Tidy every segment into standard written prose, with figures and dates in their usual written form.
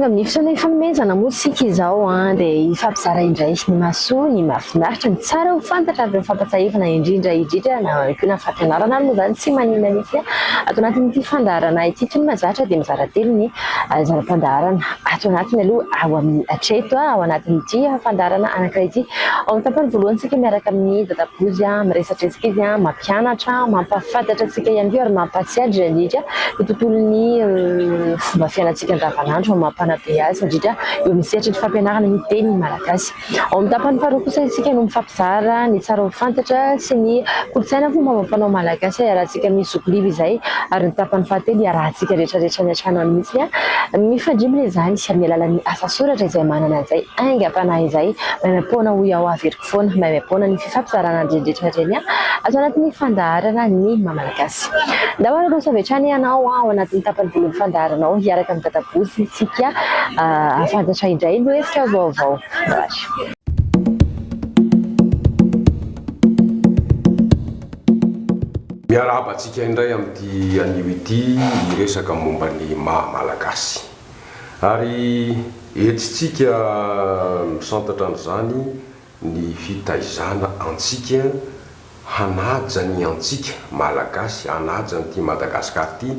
Tonga amin'ny fotoana ifanomezana moa isika izao dia hifampizara indray ny mahasoa, ny mahafinaritra, ny tsara ho fantatra ary ireo fampatsiahivana indrindra indrindra na koa na fampianarana ary moa izany tsy maninona mihitsy ato anatin'ity fandaharana ity. Toy ny mahazatra dia mizara telo ny zara-pandaharana ato anatiny aloha ao amin'ny hatreto ao anatin'ity fandaharana anankiray ity. Ao amin'ny tapany voalohany isika miaraka amin'ny Dadabozy miresadresaka izy, mampianatra, mampahafantatra antsika ihany koa ary mampahatsiahy indrindra indrindra ny tontolon'ny fomba fiainantsika andavanandro mampanabe azy indrindra eo amin'ny sehatry ny fampianarana ny teny malagasy. Ao amin'ny tapany faharoa kosa isika no mifampizara ny tsara ho fantatra sy ny kolontsaina fomba amam-panao malagasy iarahantsika amin'ny zoky Liva izay ary ny tapany fahatelo iarahantsika rehetra rehetra any an-trano any mihitsy mifandrimbona izany amin'ny alalan'ny asa soratra izay manana an'izay aingam-panahy izay maimaim-poana hoy aho averiko foana maimaim-poana ny fifampizarana an'ireny rehetra ireny ato anatin'ny fandaharana ny maha malagasy. Ndao ary aroso avy hatrany ianao ao anatin'ny tapany voalohany fandaharana ao hiaraka amin'i Dadabozy isika hahafantatra indray ny hevitra vaovao. Miarahaba antsika indray amin'ity anio ity hiresaka momba ny maha malagasy. Ary etsitsika misantatra an'izany ny fitaizana antsika hanaja ny antsika Malagasy, hanaja an'ity Madagascar ity,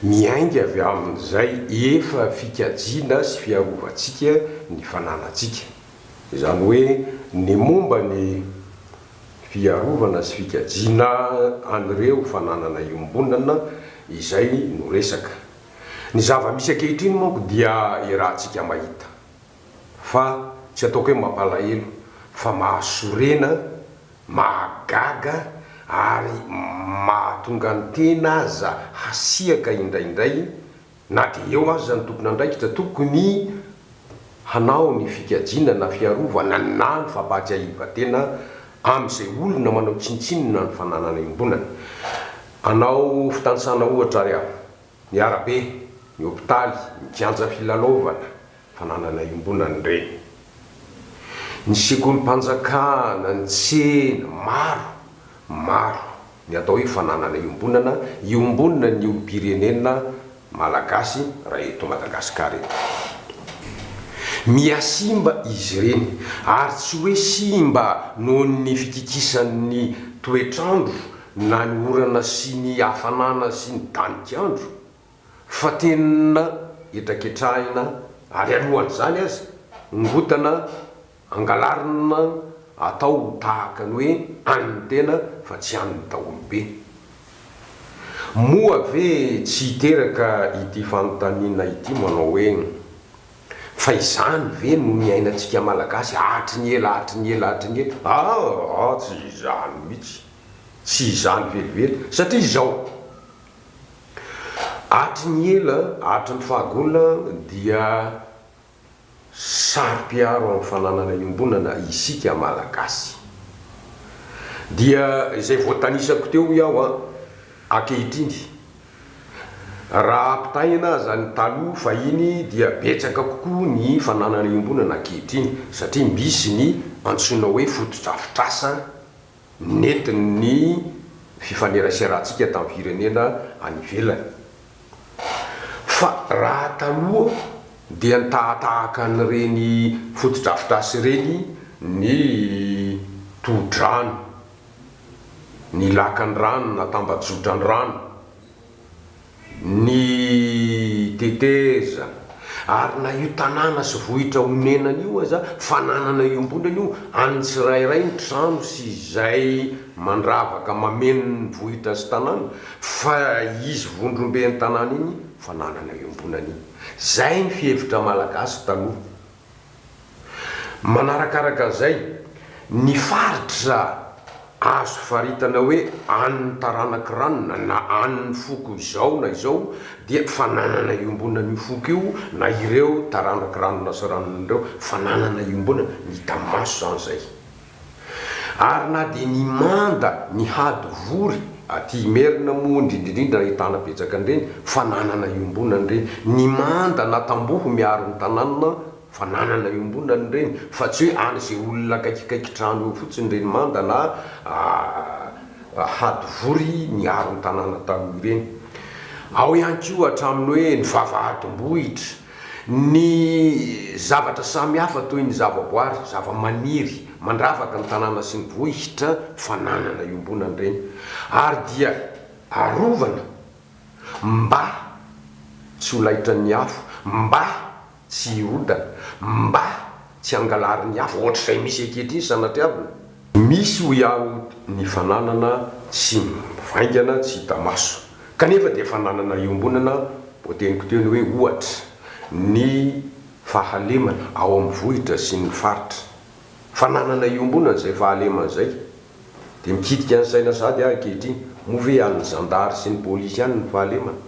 miainga avy amin'izay efa fikajiana sy fiarovantsika ny fananantsika. Izany hoe ny momba ny fiarovana sy fikajiana an'ireo fananana iombonana izay no resaka. Ny zava-misy ankehitriny manko dia iarahantsika mahita fa tsy ataoko hoe mampalahelo fa mahasorena, mahagaga ary mahatonga ny tena aza hasiaka indraindray na dia eo aza ny tompon'andraikitra tokony hanao ny fikajiana na fiarovana na ny fampahatsiahivan-tena amin'izay olona manao tsinontsinona ny fananana iombonana. Hanao fitanisana ohatra ary aho. Ny arabe, ny hopitaly, ny kianja filalaovana, fananana iombonana ireny. Ny sekolim-panjakana, ny tsena, maro, maro ny atao hoe fananana iombonana, iombonana ny olom-pirenena malagasy raha eto Madagasikara eto. Mihasimba izy ireny, ary tsy hoe simba noho ny fikikisan'ny toetr'andro na ny orana sy ny hafanana sy ny danik'andro, fa tena hetraketrahina ary alohan'izany aza, ongotana, angalarina, atao ho tahaka ny hoe an'ny tena fa tsy an'ny daholobe. Moa ve tsy hiteraka ity fanontaniana ity manao hoe, Fa izany ve no niainantsika Malagasy hatry ny ela hatry ny ela hatry ny ela? Aa tsy izany mihitsy, tsy izany velively, satria izao, hatry ny ela, hatry ny fahagola dia saro-piaro amin'ny fananana iombonana isika Malagasy. Dia izay voatanisako teo hoy aho an, ankehitriny, Raha ampitahaina aza ny taloha fahiny dia betsaka kokoa ny fananana iombonana ankehitriny satria misy ny antsoina hoe fotodrafitrasa nentin'ny fifaneraserantsika tamin'ny firenena any ivelany. Fa raha taloha dia nitahatahaka an'ireny fotodrafitrasa ireny ny tohodrano, ny lakan-drano na tambajotran-drano, ny tetezana, ary na io tanàna sy vohitra onenana io aza, fananana iombonana io, an'ny tsirairay ny trano sy izay mandravaka mameno ny vohitra sy tanàna, fa izy vondromben'ny tanàna iny, fananana iombonana iny. Izay ny fihevitra malagasy taloha. Manarakaraka an'izay, ny faritra azo faritana hoe an'ny taranak'i Ranona na an'ny foko izao na izao dia fananana iombonan'io foko io na ireo taranak'i Ranona sy Ranona ireo, fananana iombonana, ny hita maso izany izay. Ary na dia ny manda, ny hady vory, aty Imerina moa indrindra indrindra ahitana betsaka an'ireny, fananana iombonana ireny. Ny manda na tamboho miaro ny tanàna, fananana iombonana ireny, fa tsy hoe an'izay olona akaikikaiky trano eo fotsiny ireny manda na hady vory miaro ny tanàna taloha ireny. Ao ihany koa hatramin'ny hoe ny vavahadim-bohitra. Ny zavatra samihafa toy ny zavaboary, zavamaniry mandravaka ny tanàna sy ny vohitra fananana iombonana ireny ary dia arovana mba tsy ho laitran'ny afo, mba tsy hirodana, mba tsy hangalarin'ny hafa, ohatr'izay misy ankehitriny sanatriavina. Misy hoy aho ny fananana tsy mivaingana, tsy hita maso, kanefa dia fananana iombonana, voateniko teo ny hoe ohatra, ny fahalemana ao amin'ny vohitra sy ny faritra. Fananana iombonana izay fahalemana izay. Dia mikitika ny saina sahady aho ankehitriny, moa ve an'ny zandary sy ny polisy ihany ny fahalemana?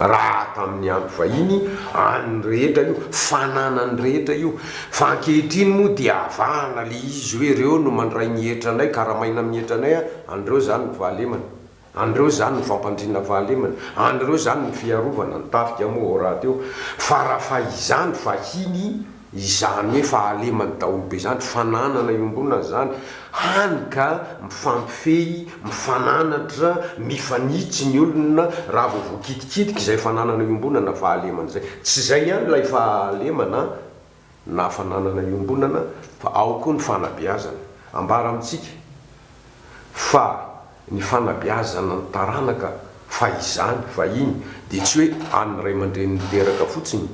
Raha tamin'ny andro fahiny, an'ny rehetra io, fananan'ny rehetra io. Fa ankehitriny moa dia avahana le izy hoe reo no mandray ny hetranay, karamaina amin'ny hetranay, an'ireo izany ny fahalemana, an'ireo izany ny fampandriana fahalemana, an'ireo izany ny fiarovana, ny tafika moa ao rahateo. Fa raha fahizany fahiny, Izany hoe fahaleman'ny daholobe izany, fananana iombonana izany, hany ka mifampifehy, mifananatra, mifanitsy ny olona raha vao voakitikitika izay fananana iombonana fahalemana izay. Tsy izay ihany ilay fahalemana na fananana iombonana fa ao koa ny fanabeazana. Ambara amintsika fa ny fanabeazana ny taranaka fahizany, fahiny, dia tsy hoe an'ny ray aman-dreny niteraka fotsiny,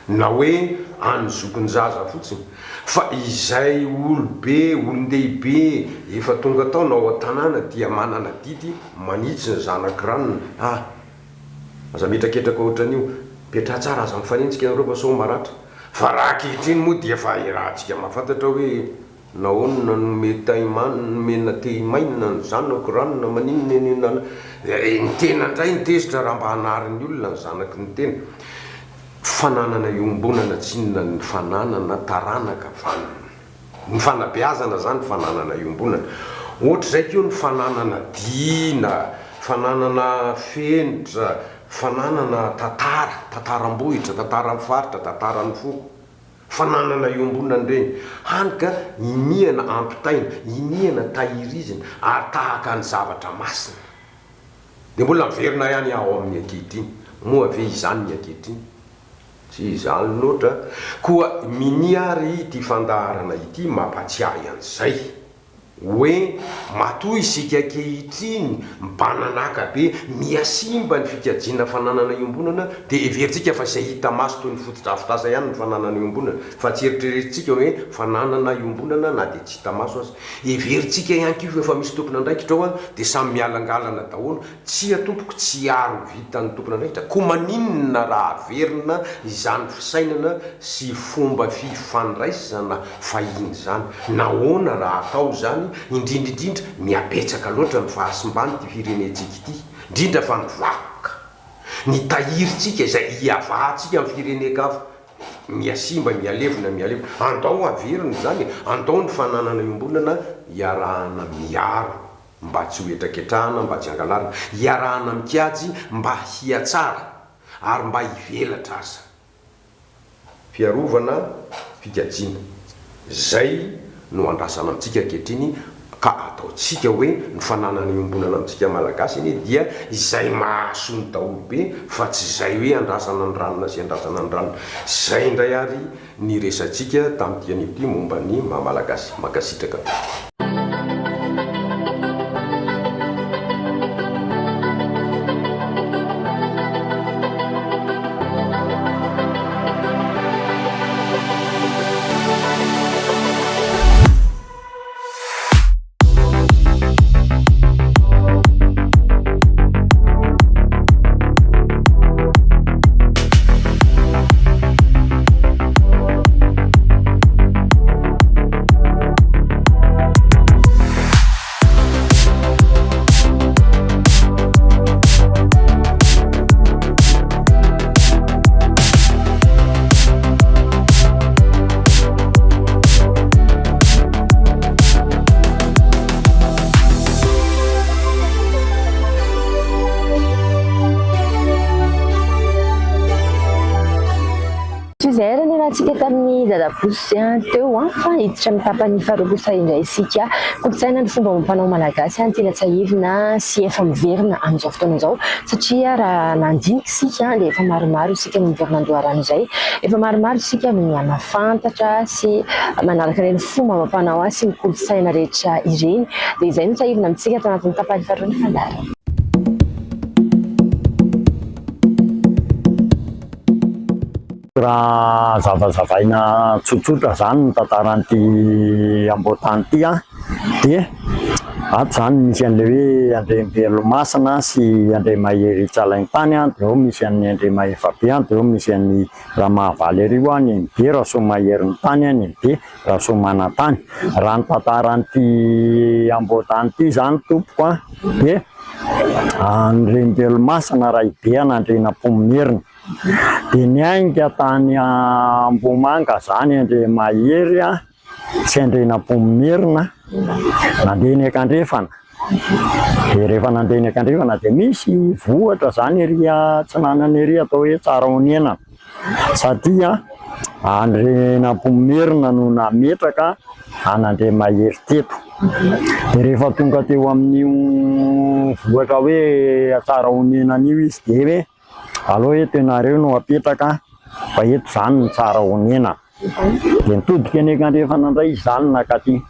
na hoe an'ny zokin-jaza fotsiny, fa izay olobe, olon-dehibe efa tonga taona ao an-tanàna dia manana adidy manitsy ny zanaky ranona, ah! Aza mihetraketraka ohatran'io, mipetraha tsara, aza mifanenjika ianareo fa sao maratra. Fa raha ankehitriny moa dia efa iarahantsika mahafantatra hoe Nahoana no nomena tehimainina ny zanako ranona maninona anie nana ny tena indray no tezitra raha mba hanary ny olona ny zanaky ny tena fananana iombonana tsinona ny fananana taranaka vanona ny fanabeazana zany fananana iombonana ohatr'izay koa ny fananana dina fananana fenitra fananana tantara tantaram-bohitra tantaran'ny faritra tantaran'ny foko Fananana iombonana ireny, hany ka iniana ampitaina, iniana tahirizina ary tahaka ny zavatra masina. Dia mbola miverina ihany aho amin'ny ankehitriny. Moa ve izany ny ankehitriny? Tsy izany loatra. Koa minia ary ity fandaharana ity mampatsiahy an'izay. Hoe matoa isika ankehitriny mibananaka be, mihasimba ny fikajiana fananana iombonana dia heverintsika fa izay hita maso toy ny fotodrafitrasa ihany ny fananana iombonana fa tsy eritreretintsika hoe fananana iombonana na dia tsy hita maso aza. Heverintsika ihany koa fa efa misy tompon'andraikitra ao dia samy mialangalana daholo. Tsia tompoko tsy ary ho vitan'ny tompon'andraikitra, koa maninona raha averina izany fisainana sy fomba fifandraisana fahiny izany? Nahoana raha atao izany, indrindra indrindra mihabetsaka loatra ny fahasimban'ity firenentsika ity, indrindra fa ny vakoka, ny tahirintsika izay iavahantsika amin'ny firenen-kafa, mihasimba, mihalevona, mihalevona. Andao averina izany e, andao ny fananana iombonana iarahana miaro. Mba tsy ho hetraketrahana, mba tsy hangalarina, hiarahana mikajy mba hihatsara ary mba hivelatra aza. Fiarovana, fikajiana. Izay no andrasana amintsika ankehitriny ka ataontsika hoe ny fananana iombonana amintsika Malagasy anie dia izay mahasoa ny daholobe fa tsy izay hoe andrasana ny ranona sy andrasana ny ranona. Izay indray ary ny resatsika tamin'ity anio ity momba ny maha Malagasy. Mankasitraka tompoko. Niarahantsika tamin'i Dadabosy teo fa hiditra amin'ny tapany faharoa kosa indray isika. Kolontsaina ny fomba amam-panao malagasy tiana tsiahivina sy efa miverina amin'izao fotoana izao satria raha nandinika isika dia efa maromaro isika no miverina an-doharano izay. Efa maromaro isika no mihamafantatra sy manaraka ireny fomba amam-panao sy ny kolontsaina rehetra ireny. Dia izay no tsiahivina amintsika ato anatin'ny tapany faharoa ny fandaharana. Raha zavazavaina tsotsotra zany ny tantaran'ity Amboatany ity an, dia ato zany misy an'ilay hoe Andriambelomasina sy Andriamahery Tsalaintany an, dia ao misy an'i Andriamahefabe an, dia ao misy an'i Ramahavaly-Arivo an, ny MB Rasoamaherinitany an, ny MB Rasoamanantany. Raha ny tantaran'ity Amboatany ity zany tompoko an, dia Andriambelomasina raibe an'Andrianampoinimerina. Dia niainga tany Ambohimanga izany Andriamahery sy Andrianampoinimerina, nandeha niankandrefana. Dia rehefa nandeha niankandrefana dia misy vohitra izany ery atsinanana ery atao hoe Tsarahonenana, satria Andrianampoinimerina no nametraka an'Andriamahery teto. Dia rehefa tonga teo amin'io vohitra hoe Tsarahonenana io izy dia hoe Aleo eto ianareo no apetraka fa eto izany no tsara honena. Dia nitodika any ankandrefana indray izy izany nankaty.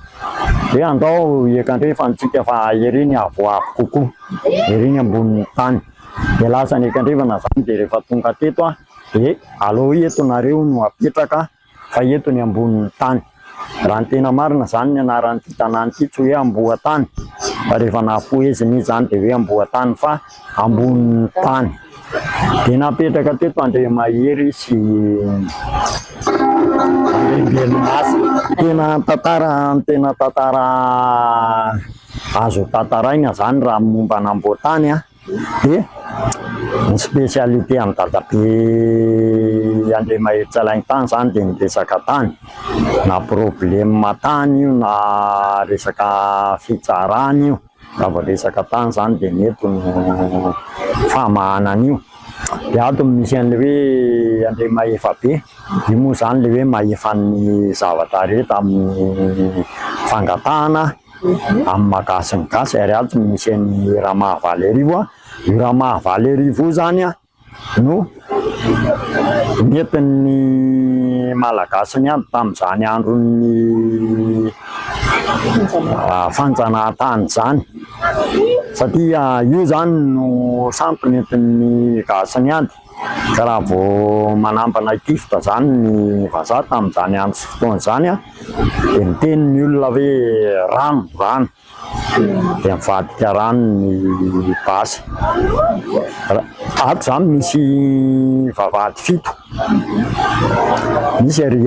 Hoe andao hiankandrefana tsika fa ery ny avoavo kokoa, ery ny ambonin'ny tany. Dia lasa any ankandrefana izany dia rehefa tonga teto aho dia aleo eto nareo no apetraka fa eto ny ambonin'ny tany. Raha ny tena marina izany ny anaran'ity tanàna ity tsy hoe Amboatany fa rehefa nahafohezina izy izany dia hoe Amboatany fa ambonin'ny tany. Dia napetraka teto Andriamahery sy Andriambelomasina. Tena tantara tena tantara azo tantaraina izany raha ny momba an'Amboatany an. Dia ny spécialité an'i dadabe Andriamahery Tsalaintany zany dia ny resaka tany, na problème tany io na resaka fitsarana io, raha vao resaka tany zany dia ny eto no famahana an'io. Dia ato no misy an'ilay hoe Andriamahefabe, io moa zany ilay hoe mahefa ny zavatra rehetra amin'ny fangatahana. Amin'ny maha gasy ny gasy ary ato no misy an'i Ramahavaly Arivo a, io Ramahavaly Arivo io zany a no nentin'ny Malagasy niady tamin'izany andron'ny fanjanahantany izany satria io zany no sampy nentin'ny gasy niady. Ka raha vao manambana hitifitra zany ny vazaha tamin'izany andro sy fotoana izany an, dia miteny ny olona hoe rano, rano, dia mivadika rano ny basy. Ato izany misy vavahady fito, misy ery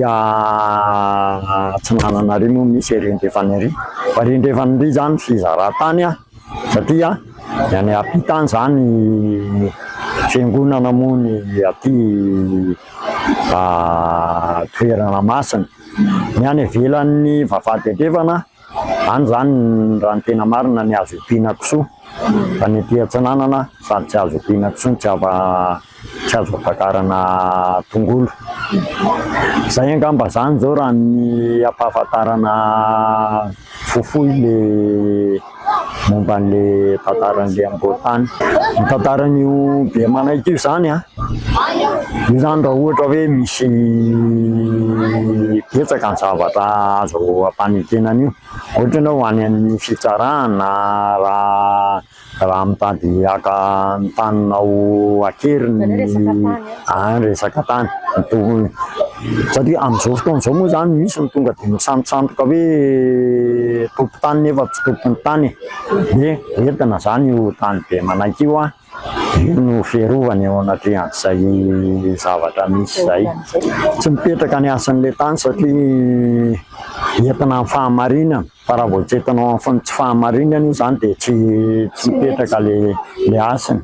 atsinanana ary moa misy ery andrefana ery, fa ery andrefana ery izany fizaran-tany an. Satria ny any ampita any izany fiangonana moa ny aty toerana masina. Ny any ivelan'ny vavahady andrefana, any izany raha ny tena marina ny azo ompiana kisoa, fa ny aty atsinanana sady tsy azo ompiana kisoa no tsy afa tsy azo ampakarana tongolo. Izay angamba izany izao raha ny ampahafantarana fohifohy le momba an'le tantaran'le amboatany. Ny tantaran'io Bemanaiky io izany an, io izany raha ohatra hoe misy betsaka ny zavatra azo ampanekena an'io, ohatra ianao any amin'ny fitsarana raha Raha mitady haka ny taninao an-keriny ny resaka tany, ny satria amin'izao fotoana izao moa izany misy ny tonga dia misantosantoka hoe tompon-tany nefa tsy tompon'ny tany e, dia entina izany io tany be manaiky io an, io no fiarovana eo anatrehan'izay zavatra misy izay. Tsy mipetraka ny hasin'ilay tany satria entina amin'ny fahamarinana. Fa raha vao tsy entinao amin'ny tsy fahamarinana io zany dia tsy tsy mipetraka le le hasina.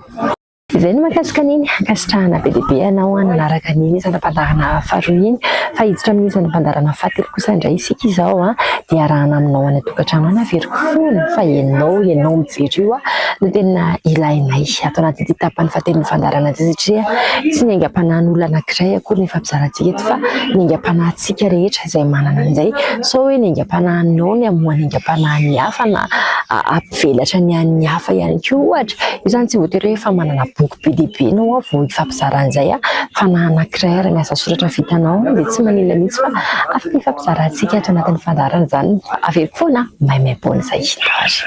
Izay no mahakasika an'iny. Ankasitrahana be dia be ianao nanaraka an'iny zanam-pandaharana faharoa iny. Fa hiditra amin'ny zanam-pandaharana fahatelo kosa indray isika izao dia arahana aminao any an-tokantrano any. Averiko foana fa ianao, ianao mijery io no tena ilainay ato anatin'ity tapany fahatelon'ny fandaharana ity satria tsy ny aingam-panahin'olona anankiray akory ny ifampizarantsika eto fa ny aingam-panahintsika rehetra izay manana an'izay. Sao hoe ny aingam-panahinao ny hamoha ny aingam-panahin'ny hafa na hampivelatra ny an'ny hafa ihany koa ohatra. Io izany tsy voatery hoe efa manana boky be dia be ianao vao hifampizara an'izay fa na anankiray ary ny asa soratra vitanao dia tsy maninona mihitsy fa afaka hifampizarantsika ato anatin'ny fandaharana izany. Averiko foana maimaim-poana izay hita ary.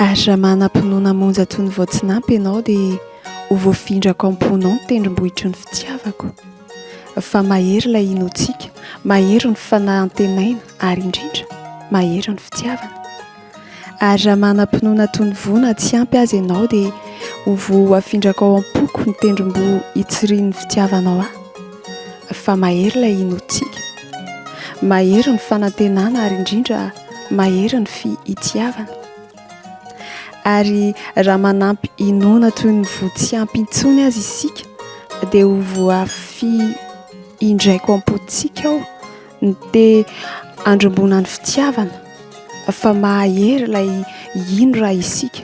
Ary raha manam-pinoana monja toy ny voatsinampy ianao dia ho voafindrako am-ponao ny tendrombohitry ny fitiavako. Fa mahery ilay inoantsika, mahery ny fanantenaina ary indrindra mahery ny fitiavana. Ary raha manam-pinoana toy ny voa na tsy ampy aza ianao dia ho voafindrako ao am-poko ny tendromboho hitsirian'ny fitiavanao ahy. Fa mahery ilay inoantsika. Mahery ny fanantenana ary indrindra mahery ny fitiavana. Ary raha manampy inoana toy ny voa tsy ampy intsony aza isika dia ho voafindraiko am-pontsika ao ny te handrombona ny fitiavana fa mahahery ilay hino raha isika,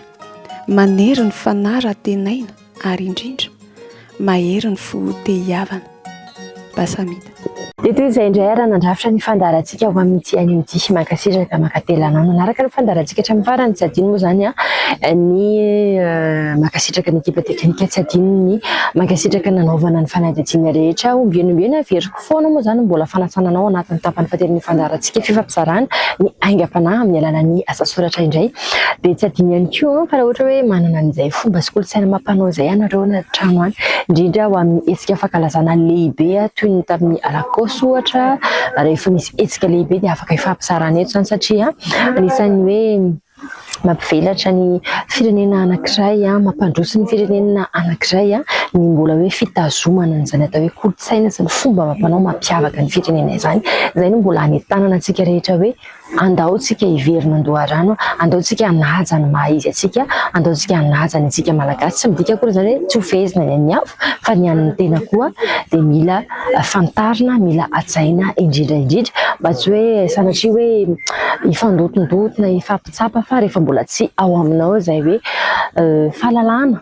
manery ny fanahy raha tenaina ary indrindra mahery ny fo te hihavana. Basamida. Dia toy izay indray ary nandrafitra ny fandaharantsika ho amin'ity anio ity. Mankasitraka, mankatelina anao nanaraka ny fandaharantsika hatramin'ny farany. Tsy adino moa izany ny mankasitraka ny ekipa teknika, tsy adino ny mankasitraka nanaovana ny fanadihadiana rehetra. Ombieny ombieny averiko foana moa izany mbola fanasana anao anatin'ny tapany fahatelon'ny fandaharantsika fifampizarana ny aingam-panahy amin'ny alalan'ny asa soratra indray. Dia tsy adino ihany koa fa raha ohatra hoe manana an'izay fomba sy kolontsaina amam-panao izay ianareo any an-trano any, indrindra ho amin'ny hetsika fankalazana lehibe toy ny tamin'ny alakaosy ohatra, rehefa misy hetsika lehibe dia afaka ifampizarana eto izany satria anisan'ny hoe mampivelatra ny firenena anankiray, mampandroso ny firenena anankiray ny mbola hoe fitazomana an'izany atao hoe kolontsaina sy ny fomba amam-panao mampiavaka ny firenena izany. Izay no mbola hanentanana antsika rehetra hoe Andao tsika hiverina an-doharano, andao tsika hanaja ny maha izy antsika, andao tsika hanaja ny antsika Malagasy. Tsy midika akory izany hoe tsy ho fehezina ny an'ny hafa fa ny an'ny tena koa dia mila fantarina, mila hajaina indrindra indrindra mba tsy hoe sanatria hoe hifandotondotona, hifampitsapa fa rehefa mbola tsy ao aminao izay hoe fahalalana.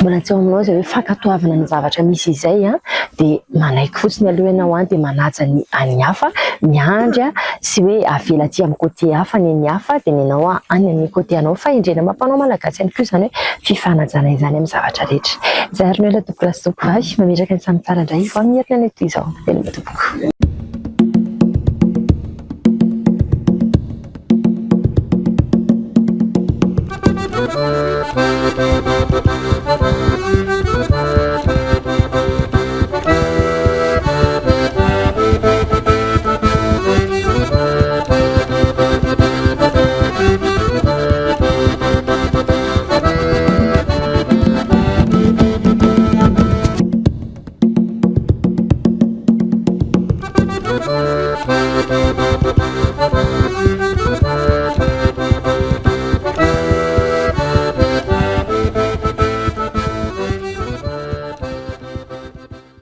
Mbola tsy ao aminao izay hoe fankatoavana ny zavatra misy izay an, dia manaiky fotsiny aloha ianao an, dia manaja ny an'ny hafa, miandry sy hoe avela aty amin'ny côté hafa ny an'ny hafa, dia ny anao any amin'ny côté anao. Fahendrena mampanao malagasy ihany koa izany hoe fifanajana izany amin'ny zavatra rehetra. Izay ary no ela tompoko lahy sy tompoko vavy, mametraka ny samy tsara indray vao miherina ny eto izao. Veloma tompoko.